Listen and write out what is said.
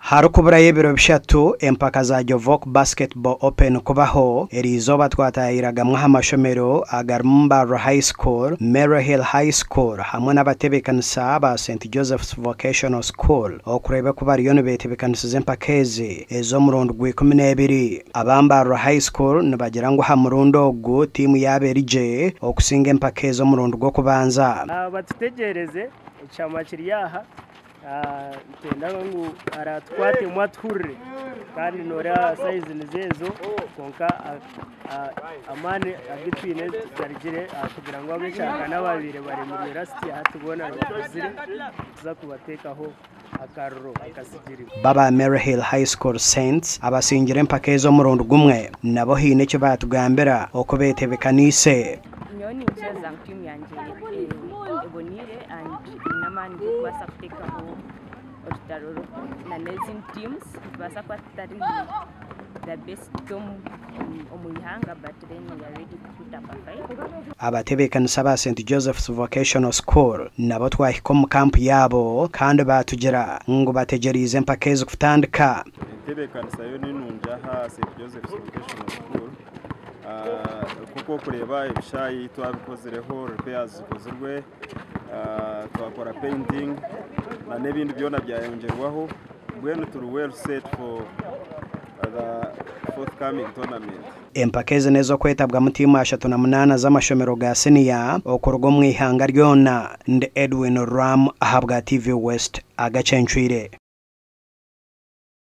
Harikuburayo ebiro bishatu empaka za Jovok Basketball Open kubaho, eriizooba twataahiragamu aha mashomero agarimu Mbarara High School, Maryhill High School hamwe n'abatebeekanisa ba St Joseph's Vocational School okureeba oku bariyo nibeetebeekanisiza empaka ezi ez'omurundi gwa 12. Aba Mbarara High School nibagira ngu aha murundi ogu tiimu yaabo eri gye okusinga empaka ez'omurundi gw'okubanza. Batutegyereze, ekishama kiri aha. Nitwenda ngu aratukwatemu atuhurire kandi noreeba sayizi nizo ezo kwonka amaani agu twine tugarugire kugira ngu ab'ekyanga n'ababaire baremirwe lasiti hati boona bakuzire nituza kubateekaho akariro akasigiri. Baba Maryhill High School Saints abasingire empaka ez'omurundi gumwe nabo haine eki baatugambira oku beetebekaniise. Nyowe ninkiriza ngu tiimu yangye eboniire and eine amaani g'okubaasa kuteekaho orutaro n'ezindi teams. Nitubaasa kuba tutari the best team omu ihanga but then we are ready to put up a fight. Abatebeekanisa ba St Joseph's Vocational School nabo twahika omu kampu yaabo kandi baatugira ngu bategyereize empaka ezi kutandika. Entebeekanisa yo ni nungi aha St Joseph's Vocational School. Nk'oku orikureeba ebishaayi twabikozireho, repairs zikozirwe, twakora painting n'ebindi byona byayongyerwaho. Mbwenu turi well set for the forthcoming tournament. Empaka ezi n'ez'okwetabwamu tiimu 38 z'amashomero ga siniya okuruga omu ihanga ryona. Ndi Edwin Ram ahabwa TV West agacencwire.